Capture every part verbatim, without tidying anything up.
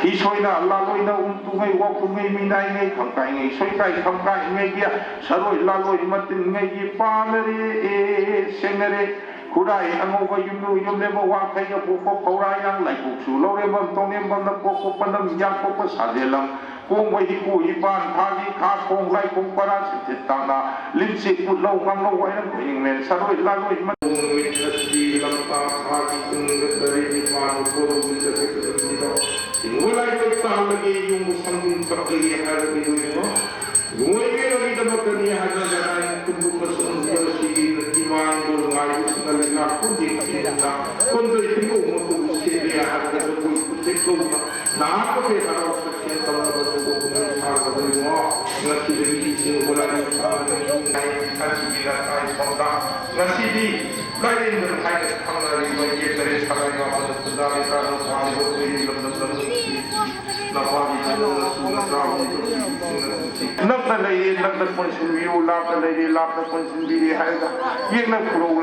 ꯏꯁꯣꯏꯅ ꯂꯥꯂꯣꯏꯅ ꯎꯝ ꯇꯨꯉꯩ ꯋꯥꯎ ꯇꯨꯉꯩ ꯃꯤꯅꯥꯏꯉꯩ ꯈꯝꯀꯥꯏꯉꯩ ꯁꯣꯏꯀꯥꯏ ꯈꯝꯀꯥꯏꯉꯩꯒꯤ ꯁꯔꯣꯏ ꯂꯥꯂꯣꯏ ꯃꯇꯤꯟꯉꯩꯒꯤ ꯄꯥꯅꯔꯦ ꯁꯦꯡꯅꯔꯦ꯫ ꯈꯨꯔꯥꯏ ꯑꯉꯧꯕ ꯌꯨꯝꯂꯨ ꯌꯨꯝꯂꯦꯝꯕ ꯋꯥꯡꯈꯩ ꯑꯄꯣꯛꯄ ꯐꯧꯔꯥ ꯌꯥꯡ ꯂꯥꯏꯕꯨꯛꯁꯨ ꯂꯧꯔꯦꯝꯕꯝ ꯇꯣꯡꯂꯦꯝꯕꯝꯅ ꯄꯣꯛꯄ ꯄꯅꯝ ꯌꯥꯡꯄꯣꯛꯄ ꯁꯥꯖꯦꯜꯂꯝ ꯀꯣꯡꯕ ꯏꯄꯨ ꯏꯄꯥꯟ ꯊꯥꯒꯤ ꯈꯥ ꯈꯣꯡ ꯂꯥꯏꯈꯣꯡ ꯄꯔꯥ ꯁꯤꯟꯊꯤꯠ ꯇꯥꯡꯅ ꯂꯤꯟꯆꯦꯛ ꯄꯨꯠꯂꯧ ꯉꯥꯡꯂꯧ ꯋꯥꯏꯔꯝ ꯍꯌꯤꯡꯃꯦꯟ ꯁꯔꯣꯏ ꯂꯥꯂꯣꯏ ꯃꯇꯣꯡ ꯅꯨꯃꯤꯠ ꯑꯁꯤ ꯂꯝꯇꯥ ꯊꯥꯒꯤ ꯄꯨꯡ ꯇꯔꯦꯠ ꯅꯤꯄꯥꯟ ꯀꯣꯔꯧꯒꯤ ꯆꯠꯊꯣꯛ ꯆꯠꯁꯤꯟꯗ ꯏꯕꯨꯡꯉꯣ ꯂꯥꯏꯕꯛ ꯇꯥꯍꯜꯂꯒꯦ ꯌꯨꯝꯕꯨ ꯁꯪꯒꯨꯝ ꯀꯞꯂꯒꯦ ꯍꯥꯏꯔꯒ ꯏꯕꯨꯡꯉꯣ ꯏꯕꯨꯡꯉꯣ ꯏꯕꯦꯟꯅꯒꯤꯗꯃꯛ ꯀꯅꯤ ꯍꯥꯏꯕ ꯂꯅꯥꯏ ꯀꯨꯝꯕ ꯃꯁꯨꯡ ꯑꯁꯤꯒꯤ ꯏꯃꯥꯡꯗ ꯉꯥꯏꯕꯁꯤꯡꯅ ꯂꯩꯉꯥꯛ ꯈꯨꯗꯤꯡꯃꯛꯅ ꯀꯣꯟꯖꯩ ꯐꯤꯕꯝ ꯑꯗꯨꯕꯨ ꯁꯦꯝꯕ ꯌꯥꯏ ꯍꯥꯏꯕꯗ ꯑꯩꯈꯣꯏ ꯈꯨꯠꯊꯦꯛ ꯇꯧꯅ ꯅꯍꯥꯛꯄꯨꯗꯤ ꯍꯔꯥꯎ ꯆꯠꯁꯦꯟ ꯇꯧꯅꯕ ꯊꯕꯛ ꯄꯨꯛꯅꯤꯡ ꯊꯥꯒꯗꯣꯏꯅꯣ? ꯉꯁꯤꯗꯒꯤ ꯏꯁꯤꯡ ꯍꯨꯔꯥꯟꯕ ꯐꯥꯕꯒꯤ ꯌꯨꯝ ꯉꯥꯏ ꯈꯟꯕꯤꯅ ꯇꯥꯏ ꯐꯣꯟꯗ꯫ ꯉꯁꯤꯗꯤ ꯂꯥꯏꯔꯦꯝꯕ ꯍꯥꯏꯅ ꯈꯪꯅꯔꯤꯕ ꯌꯦꯛꯇꯔꯦ ꯁꯉꯥꯏ ꯃꯥꯄꯟꯅ ꯈꯨꯟꯗꯥꯔꯦ ꯇꯥꯔꯣ ꯄꯥꯜꯂꯤꯕ ꯀꯨꯏꯔꯦ ꯂꯝꯗꯝ ꯂꯝꯗꯝꯒꯤ ꯅꯄꯥꯒꯤ ꯊꯃꯣꯏꯅ ꯁꯨꯅ ꯆꯥꯎꯔꯤꯕ ꯄꯤꯕꯤꯁꯤꯡꯅ ꯅꯨꯡꯁꯤ꯫ ꯅꯛꯅ ꯂꯩꯔꯦ, ꯅꯛꯅ ꯀꯣꯟꯁꯤꯟꯕꯤꯌꯨ, ꯂꯥꯞꯅ ꯂꯩꯔꯦ, ꯂꯥꯞꯅ ꯀꯣꯟꯁꯤꯟꯕꯤꯔꯦ ꯍꯥꯏꯔꯒ ꯌꯦꯛꯅ ꯈꯨꯔꯧ꯫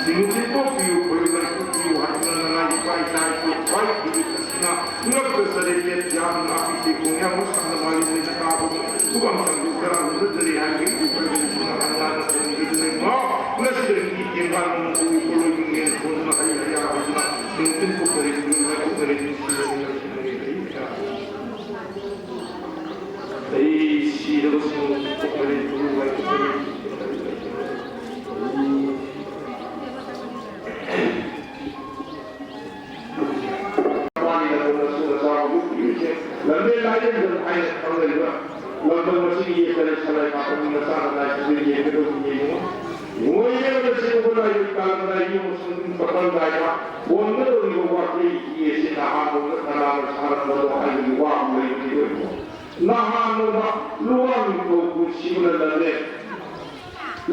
ꯁꯤꯡꯅꯨꯡꯁꯤꯠ ꯄꯣꯛꯄꯤꯌꯨ, ꯈꯣꯏꯔꯨ ꯂꯩꯄꯣꯛꯄꯤꯌꯨ ꯍꯥꯏꯗꯨꯅ ꯅꯅꯥꯏ ꯏꯄꯥ ꯏꯆꯥ ꯏꯄꯨ ꯈ꯭ꯋꯥꯏ ꯄꯤꯕꯤ ꯑꯁꯤꯅ ꯉꯛꯇ ꯆꯔꯦꯠ ꯌꯦꯠ ꯌꯥꯝꯅ ꯄꯤꯊꯦꯛꯄ ꯃꯌꯥꯝ ꯑꯃ ꯁꯥꯟꯅ ꯃꯥꯂꯦꯝ ꯂꯩꯅ ꯇꯥꯕ ꯈꯨꯕꯥꯛ ꯁꯟꯗꯣꯛ ꯇꯔꯥ ꯍꯨꯝꯗꯣꯏ ꯍꯥꯏꯕꯒꯤ ꯏꯄꯨ ꯈꯣꯏꯔꯨ ꯂꯩꯄꯣꯛꯅ ꯍꯟꯅ ꯍꯟꯅ ꯊꯣꯟꯕꯤꯗꯨꯅ ꯏꯃꯥ ꯉꯁꯤꯗꯒꯤ ꯌꯦꯡꯕ ꯉꯝꯕ ꯄꯣꯠꯂꯣꯏ ꯃꯤꯡꯉꯦꯟ ꯊꯣꯟꯗꯨꯅ ꯍꯩ ꯍꯩꯌꯥ ꯍꯥꯏꯗꯨꯅ ꯅꯨꯡꯊꯤꯜ ꯄꯣꯛꯄ ꯂꯩꯄꯣꯛꯄꯤꯌꯨ ꯂꯩꯄꯣꯛꯄꯤꯌꯨ ꯂꯩꯄꯣꯛꯄꯤꯌꯨ꯫ ꯑꯩ ꯁꯤꯔꯕꯁꯤꯡ ꯄꯣꯛꯄ ꯂꯩꯄꯣꯛꯄꯤꯌꯨ ꯂꯩꯄꯣꯛꯄꯤꯌꯨ꯫ ꯂꯝꯕꯦꯜ ꯂꯥꯏꯔꯦꯝꯕ ꯍꯥꯏꯅ ꯈꯪꯅꯔꯤꯕ ꯂꯝꯗꯝ ꯑꯁꯤꯒꯤ ꯌꯦꯛꯇꯔꯦ ꯁꯂꯥꯏ ꯃꯥꯄꯟꯒꯤ ꯃꯆꯥ ꯃꯅꯥꯏꯁꯤꯡꯗ ꯌꯦꯡꯒꯗꯧꯕ ꯌꯦꯡꯉꯨ꯫ ꯏꯃꯣꯏꯅꯨꯅ ꯆꯤꯡꯕ ꯂꯥꯏꯕꯛ ꯀꯥꯂꯝꯗꯥꯏꯒꯤ ꯑꯃꯁꯨꯡ ꯀꯞꯄꯝꯗꯥꯏꯗ ꯍꯣꯟꯒꯗꯧꯔꯤꯕ ꯋꯥꯈꯩ ꯐꯤ ꯑꯁꯤ ꯅꯍꯥꯟ ꯅꯣꯡꯃ ꯀꯅꯥꯅ ꯁꯥꯔꯝꯕꯅꯣ ꯍꯥꯏꯕꯒꯤ ꯋꯥ ꯑꯃ ꯂꯩꯕꯅꯤ꯫ ꯅꯍꯥꯟ ꯅꯣꯡꯃ ꯂꯨꯋꯥꯡ ꯅꯤꯡꯊꯧ ꯄꯨꯟꯁꯤꯕꯅ ꯂꯝꯂꯦꯟ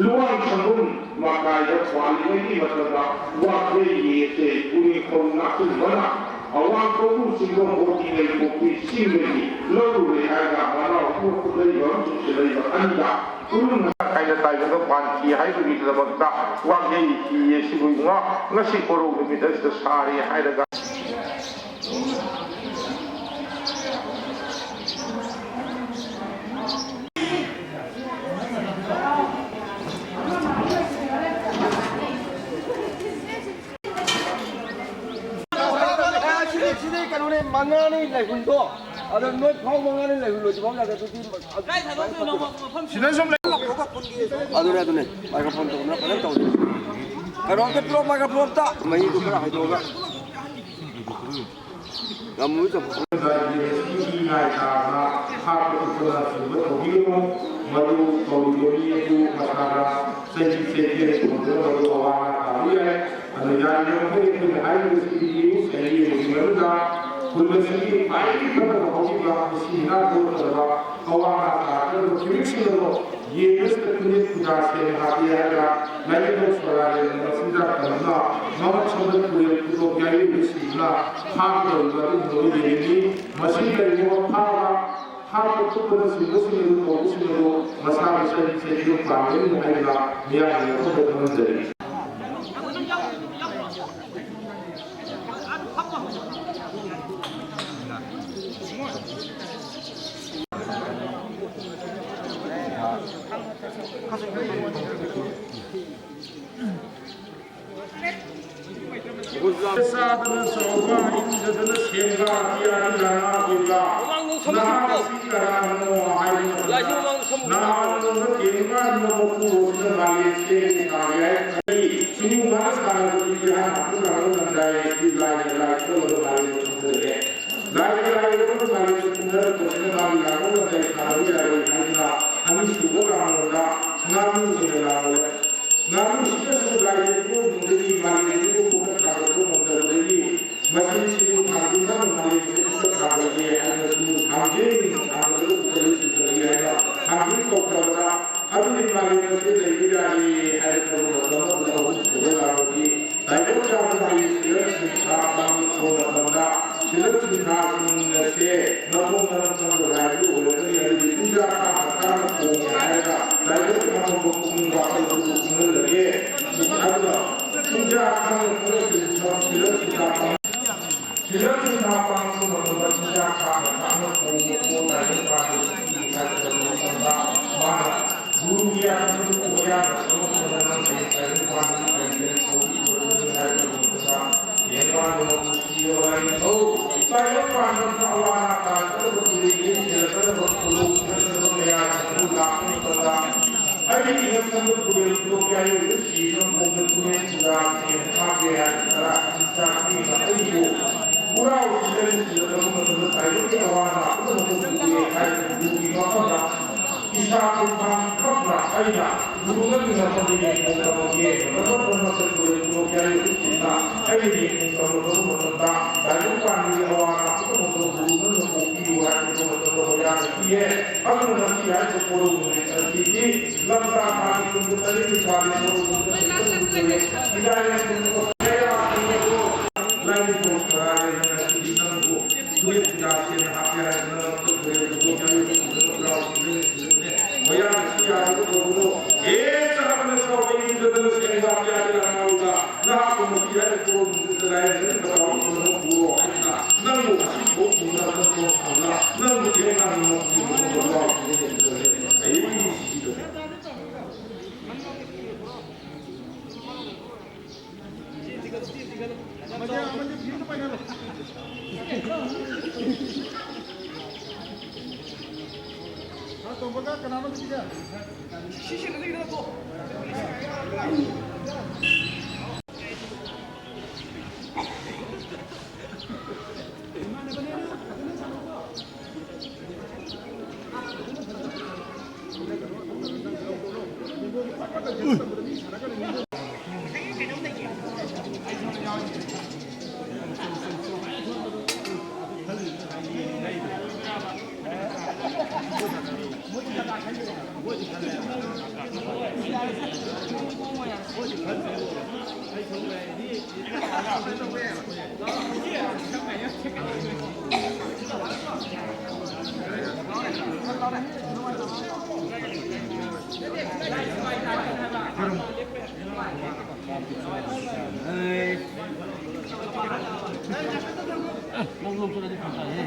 ꯂꯨꯋꯥꯡ ꯁꯪꯒꯨꯝ ꯃꯀꯥꯏꯗ ꯄꯥꯜꯂꯤꯉꯩꯒꯤ ꯃꯇꯝꯗ ꯋꯥꯈꯩ ꯑꯁꯦ ꯎꯅꯤꯡꯊꯧ ꯅꯥꯛꯆꯤꯟꯕꯅ ꯑꯋꯥꯡ ꯀꯧꯕ꯭ꯔꯨ ꯆꯤꯡꯈꯣꯡ ꯍꯣꯀꯤꯉꯩ ꯄꯣꯛꯄꯤ ꯆꯤꯡꯗꯒꯤ ꯂꯧꯔꯨꯔꯦ ꯍꯥꯏꯔꯒ ꯃꯅꯥꯎ ꯄꯣꯛꯄ ꯂꯩꯕ ꯑꯃꯁꯨꯡ ꯂꯩꯕ ꯑꯅꯤꯗ ꯎꯔꯨꯝ ꯀꯥꯏꯅ ꯇꯥꯏꯕꯗ ꯄꯥꯟꯈꯤ ꯍꯥꯏꯕꯒꯤꯗꯃꯛꯇ ꯋꯥꯈꯩ ꯐꯤ ꯑꯁꯤꯕꯨ ꯏꯉꯥ ꯉꯁꯤ ꯀꯣꯔꯧ ꯅꯨꯃꯤꯠ ꯑꯁꯤꯗ ꯁꯥꯔꯤ ꯍꯥꯏꯔꯒ ꯁꯤꯗꯤ ꯀꯩꯅꯣꯅꯦ, ꯃꯉꯥꯅꯤ ꯂꯩꯍꯨꯜꯗꯣ꯫ ꯑꯗꯣ ꯅꯣꯏ ꯐꯥꯎ ꯃꯉꯥꯅꯤ ꯂꯩꯍꯨꯜ ꯂꯣꯏꯗ꯭ꯔꯤꯐꯥꯎ ꯌꯥꯗꯦ꯫ ꯑꯗꯨꯗꯤ ꯀꯥꯏ ꯊꯥꯗꯣꯛꯇꯣꯏꯅꯣ? ꯃꯐꯝ ꯁꯤꯗ ꯁꯨꯝ ꯂꯩ꯫ ꯑꯗꯨꯅꯦ, ꯑꯗꯨꯅꯦ꯫ ꯃꯥꯏꯀ꯭ꯔꯣꯐꯣꯟ ꯇꯧꯗꯅ ꯐꯖꯅ ꯇꯧꯔꯤ꯫ ꯀꯩꯅꯣꯝꯇ ꯄꯤꯔꯛꯑꯣ, ꯃꯥꯏꯀ꯭ꯔꯣꯐꯣꯟ ꯑꯝꯇ꯫ ꯃꯍꯤꯗꯨ ꯈꯔ ꯍꯩꯗꯣꯛꯑꯒ꯫ ꯉꯝꯃꯣꯏ ꯆꯠꯄ꯫ ꯉꯁꯤꯒꯤ ꯉꯥꯏ ꯇꯥꯕ ꯍꯥꯠꯄ ꯈꯣꯠꯄꯅ ꯆꯤꯡꯕ ꯇꯧꯕꯤꯒꯅꯨ꯫ ꯃꯗꯨ ꯇꯧꯔꯤꯕ ꯃꯤ ꯑꯗꯨ ꯃꯁꯥꯗ ꯆꯍꯤ ꯆꯍꯤ ꯇꯧꯗꯨꯅ ꯃꯗꯨ ꯑꯋꯥ ꯑꯅꯥ ꯇꯥꯕ ꯌꯥꯏ꯫ ꯑꯗꯨ ꯌꯥꯔꯤꯕ ꯃꯈꯩ ꯑꯩꯈꯣꯏꯅ ꯍꯥꯏꯔꯤꯕꯁꯤꯗꯤ ꯆꯍꯤ ꯑꯃꯒꯤ ꯃꯅꯨꯡꯗ ꯈꯨꯜ ꯑꯁꯤꯒꯤ ꯈ꯭ꯋꯥꯏꯗꯒꯤ ꯐꯠꯇꯕ ꯍꯧꯈꯤꯕ ꯃꯁꯤ ꯍꯤꯗꯥꯛ ꯊꯣꯛꯇꯅꯕ ꯑꯋꯥ ꯑꯅꯥ ꯇꯥꯔꯛꯀꯗꯕ ꯐꯤꯕꯝꯁꯤꯡ ꯑꯗꯣ ꯌꯦꯡꯗꯨꯅ ꯈꯨꯟꯌꯦꯛ ꯈꯨꯗꯥ ꯁꯦꯝ ꯍꯥꯞꯄꯦ ꯍꯥꯏꯔꯒ ꯂꯥꯏꯅꯤꯡꯊꯧ ꯁꯣꯔꯥꯔꯦꯟꯅ ꯃꯆꯤꯟꯖꯥꯛ ꯇꯝꯗꯨꯅ ꯃꯃꯠ ꯁꯣꯝꯗ ꯇꯨꯔꯦꯜ ꯈꯨꯗꯣꯞ ꯌꯥꯏꯕꯤꯕꯁꯤꯡꯗꯨꯅ ꯐꯥꯒꯗꯧꯔꯤꯕ ꯑꯗꯨꯒꯨꯝꯂꯕ ꯌꯦꯡꯉꯤ꯫ ꯃꯁꯤ ꯀꯔꯤꯒꯨꯝꯕ ꯐꯥꯕ ꯍꯥꯠꯄ ꯈꯣꯠꯄꯅꯆꯤꯡꯕꯁꯤꯡ ꯑꯗꯨ ꯇꯧꯕꯁꯤꯡ ꯑꯗꯨ ꯃꯁꯥꯒꯤ ꯆꯍꯤ ꯆꯍꯤ ꯌꯨꯝ ꯄꯥꯟꯒꯅꯤ ꯍꯥꯏꯗꯨꯅ ꯃꯤꯌꯥꯝꯒꯤ ꯃꯐꯝꯗ ꯈꯪꯍꯟꯖꯔꯤ꯫ ꯆꯥꯗꯅ ꯆꯥꯎꯕ, ꯏꯪꯗꯗꯅ ꯁꯦꯝꯕ ꯑꯇꯤꯌꯥꯒꯤ ꯂꯥꯏꯅꯥ ꯑꯣꯏꯕ ꯅꯍꯥ ꯑꯁꯤ ꯀꯅꯥꯅꯣ ꯍꯥꯏꯕ ꯃꯇꯝꯗ ꯅꯍꯥꯟ ꯅꯣꯡꯃ ꯇꯦꯡꯕꯥꯟꯕ ꯃꯄꯨꯔꯣꯏꯕꯅ ꯃꯥꯂꯦꯝ ꯁꯦꯝꯕ ꯁꯥꯒꯦ ꯍꯥꯏꯔꯛꯀꯅꯤ꯫ ꯁꯤꯒꯨꯝꯕ ꯁꯥꯟꯅꯕꯗꯨꯗꯤ ꯍꯥꯟꯅ ꯑꯃꯨꯛ ꯂꯥꯛꯑꯣ ꯅꯝꯗꯥꯏ ꯑꯁꯤ ꯂꯥꯏꯅ ꯂꯥꯏ ꯀꯣꯜꯂꯒ ꯃꯥꯂꯦꯝꯗ ꯊꯨꯡꯊꯔꯛꯑꯦ꯫ ꯂꯥꯏꯅ ꯂꯥꯏ ꯀꯣꯜꯂꯒ ꯃꯥꯂꯦꯝꯗ ꯊꯨꯡꯊꯔꯛꯄꯁꯤꯅ ꯃꯥꯒꯤ ꯂꯥꯛꯑꯣ ꯅꯝꯗꯥꯏ ꯁꯥꯟꯅꯕ ꯌꯥꯔꯣꯏ ꯍꯥꯏꯗꯨꯅ ꯑꯅꯤꯁꯨꯕ ꯂꯥꯡꯕꯗ ꯉꯥꯅꯨ ꯑꯣꯏꯅ ꯂꯥꯛꯑꯣ꯫ ꯉꯥꯅꯨꯁꯤꯅꯁꯨ ꯂꯥꯏꯔꯦꯝꯕꯤ ꯏꯃꯣꯏꯅꯨꯗꯒꯤ ꯃꯥꯂꯦꯝꯁꯤꯕꯨ ꯄꯨꯝꯅ ꯊꯥꯡꯒꯠꯄ ꯉꯝꯗꯕꯗꯒꯤ ꯃꯁꯤꯁꯤꯕꯨ ꯊꯥꯡꯖꯤꯟ ꯊꯥꯡꯅ ꯃꯥꯂꯦꯝꯁꯤꯗ ꯄꯨꯝꯅ ꯊꯥꯡꯒꯠꯂꯒꯦ ꯍꯥꯏꯅꯁꯨ ꯊꯥꯡꯖꯤꯟ ꯊꯥꯡꯒꯠꯂꯒ ꯄꯨꯈꯠꯂ ꯆꯤꯡꯈꯠꯂꯒꯦ ꯍꯥꯏꯅ ꯊꯥꯡꯖꯤꯟ ꯀꯧꯈ꯭ꯔꯕꯗ ꯑꯗꯨꯒꯤ ꯃꯥꯂꯦꯝ ꯑꯁꯤ ꯂꯩꯕ ꯌꯥꯔꯦ ꯍꯥꯏꯔꯛꯄ ꯃꯇꯝꯗ ꯑꯍꯨꯝ ꯁꯨꯕ ꯂꯥꯛꯄꯗꯤ ꯂꯥꯏꯕꯛ ꯆꯥꯕ ꯃꯍꯩꯁꯤꯡ ꯁꯤꯟꯊꯥ ꯄꯥꯡꯂꯛꯄ ꯃꯇꯝꯗ ꯁꯤꯜꯂꯛ ꯁꯤꯟꯊꯥꯁꯤꯡ ꯑꯁꯦ ꯃꯊꯣꯡ ꯃꯔꯝ ꯈꯪꯗꯕ ꯍꯥꯏꯕꯗꯨ ꯑꯣꯏꯔꯒꯅꯤ꯫ ꯑꯗꯨꯗꯤ ꯄꯨꯡꯖꯥ ꯈꯥꯡꯅ ꯈꯥꯡꯅ ꯈꯣꯡꯉꯦ ꯍꯥꯏꯔꯒ ꯂꯥꯏꯕꯛ ꯈꯪꯕ ꯄꯨꯛꯅꯤꯡ ꯋꯥꯈꯜ ꯑꯗꯨꯕꯨ ꯈꯪꯍꯜꯂꯒꯦ꯫ ꯑꯗꯨꯒ ꯄꯨꯡꯖꯥ ꯈꯥꯡꯅ ꯈꯥꯡꯅ ꯁꯤꯜꯂꯛ ꯁꯤꯟꯊꯥ ꯄꯥꯡ-, ꯁꯤꯜꯂꯛ ꯁꯤꯟꯊꯥ ꯄꯥꯡꯂꯛꯄ ꯃꯇꯝꯗ ꯄꯨꯡꯖꯥ ꯈꯥꯡꯅ ꯈꯥꯡꯅ ꯈꯣꯡꯕ ꯄꯣꯠ ꯂꯥꯏꯕꯛ ꯄꯥꯟꯕ ꯁꯤꯡꯒꯤ ꯍꯥꯏꯒꯗꯕ ꯃꯇꯝꯗ ꯃꯥꯅ ꯒꯨꯔꯨꯒꯤ ꯑꯐꯕ ꯎꯕ ꯌꯥꯗꯕ ꯃꯇꯝꯗ ꯅꯪ ꯍꯌꯦꯡ ꯇꯥꯏꯕꯪ ꯄꯥꯟꯕꯒꯤ ꯀꯔꯤ ꯀꯔꯤ ꯊꯧꯗꯣꯛ ꯑꯣꯏꯔꯛꯀꯅꯤ ꯍꯥꯏꯕ ꯃꯇꯝꯗ ꯌꯦꯡꯕ ꯃꯄꯨꯟꯁꯤ ꯇꯥꯏꯕꯪ ꯄꯥꯟꯕ ꯑꯋꯥ ꯑꯅꯥ ꯇꯥꯔꯛꯀꯗꯕ ꯇꯨꯔꯦꯜ ꯏꯔꯩ ꯆꯦꯜꯂꯛꯀꯗꯕ ꯈꯨꯗꯣꯡ ꯊꯤꯔꯛꯀꯗꯕ ꯀꯌꯥ ꯑꯗꯨ ꯂꯥꯛꯄ ꯃꯇꯝꯗ ꯑꯩꯒꯤ ꯏꯅꯥꯛ ꯈꯨꯟꯕ ꯇꯨꯔꯦꯜ ꯈꯨꯗꯣꯡ ꯀꯌꯥ ꯁꯤꯗꯨꯅ ꯈꯣꯡꯗ ꯇꯨꯔꯦꯜ ꯈꯨꯟꯗꯥ ꯁꯦꯟ ꯍꯥꯞꯄꯦ ꯍꯥꯏꯗꯅ ꯆꯥꯛ ꯄꯤꯗꯨꯅ ꯑꯩꯕꯨ ꯄꯨꯔꯥ ꯑꯣꯏꯁꯤꯜꯂꯦ ꯁꯤꯜꯂꯛꯂꯕ ꯃꯇꯝꯗ ꯇꯥꯏꯕꯪꯒꯤ ꯑꯋꯥ ꯑꯅꯥ ꯄꯨꯝꯅꯃꯛ ꯄꯣꯛꯄꯤꯔꯦ ꯍꯥꯏꯕ ꯍꯤꯟꯗꯨꯒꯤ ꯃꯐꯝꯗ ꯏꯁꯥ ꯈꯨꯠꯊꯥꯡ ꯈꯛꯅ ꯑꯩꯅ ꯒꯨꯔꯨ ꯅꯠꯇꯅ ꯃꯗꯨ ꯌꯦꯡꯐꯝ ꯇꯝꯃꯛꯀꯦ꯫ ꯃꯇꯝ ꯃꯇꯝ ꯃꯇꯝ ꯇꯨꯔꯦꯜ ꯈꯨꯗꯣꯡ ꯀꯌꯥ ꯌꯣꯛꯏꯁꯤꯅ ꯑꯩꯅ ꯌꯦꯡꯐꯝ ꯇꯝꯂꯛꯂꯕ ꯃꯇꯝꯗ ꯇꯥꯏꯕꯪ ꯄꯥꯟꯕꯒꯤ ꯑꯋꯥ ꯑꯅꯥ ꯄꯨꯝꯅꯃꯛꯇ ꯒꯨꯔꯨ ꯅꯪꯅ ꯀꯣꯛꯄꯤꯌꯨ ꯍꯥꯏꯕ ꯃꯇꯝꯗ ꯍꯣꯌꯥꯅ ꯄꯤꯌꯦ꯫ ꯑꯗꯨꯅ ꯉꯁꯤ ꯍꯥꯏꯔꯤꯕ ꯀꯣꯔꯧ ꯅꯨꯃꯤꯠ ꯑꯁꯤꯗꯤ ꯂꯝꯇꯥ ꯊꯥꯒꯤ ꯀꯨꯟꯒ ꯇꯔꯦꯠꯅꯤ ꯊꯥꯒꯤ ꯀꯣꯔꯧ ꯅꯨꯃꯤꯠ ꯑꯁꯤꯗ ꯂꯨꯆꯤꯡꯕ ꯏꯔꯥꯏ ꯂꯥꯏꯁꯣꯟ ꯀꯌꯥ ꯑꯃ ꯂꯥꯏꯅꯤꯡꯊꯧ ꯁꯣꯔꯥꯔꯦꯅ ꯉꯁꯤꯗꯤ ꯅꯪꯕꯨ ꯐꯨꯔꯤꯠ ꯐꯤꯗꯥ ꯁꯦꯠꯅ ꯍꯥꯞꯀꯦ ꯍꯥꯏꯗꯅ ꯂꯧꯈꯠꯈ꯭ꯔꯦ꯫ ꯑꯗꯨꯕꯨ ꯅꯪꯒꯤ ꯄꯨꯔꯤꯅ ꯄꯨꯔꯥ ꯁꯤꯖꯤꯟꯅ ꯁꯤꯖꯤꯟꯅ ꯍꯣꯌꯥꯅ ꯁꯤ ꯌꯥꯔꯒ ꯇꯧꯕꯗꯣ ꯑꯦ ꯆꯥꯕꯅ ꯁꯥꯎꯕ ꯏꯃꯨꯡꯗ ꯁꯦꯡꯕ ꯀꯌꯥꯒꯤ ꯂꯥꯟ ꯉꯥꯎꯗ ꯅꯍꯥꯛꯄꯨ ꯃꯁꯤ ꯍꯥꯏꯅ ꯀꯣꯔꯧ ꯅꯨꯃꯤꯠꯇ ꯂꯥꯏꯔꯦꯟ ꯀꯗꯥꯎ ꯄꯨꯔꯅ ꯄꯨꯔꯣ ꯍꯥꯏꯗꯅ ꯅꯪꯕꯨ ꯑꯁꯤ ꯊꯣꯛ ꯊꯨꯡꯅ ꯅꯪ ꯊꯣꯛ ꯊꯨꯡꯅ ꯅꯪꯕꯨ ꯊꯦꯡꯅ ꯅꯪ ꯊꯨꯡꯅ ꯂꯥꯎ ꯁꯤꯖꯤꯟꯅ ꯑꯩ ꯁꯤꯗꯣ ꯅꯪ ꯂꯧ ꯆꯠꯂꯗꯤ ꯐꯔꯛ ꯇꯥꯏꯍꯦ꯫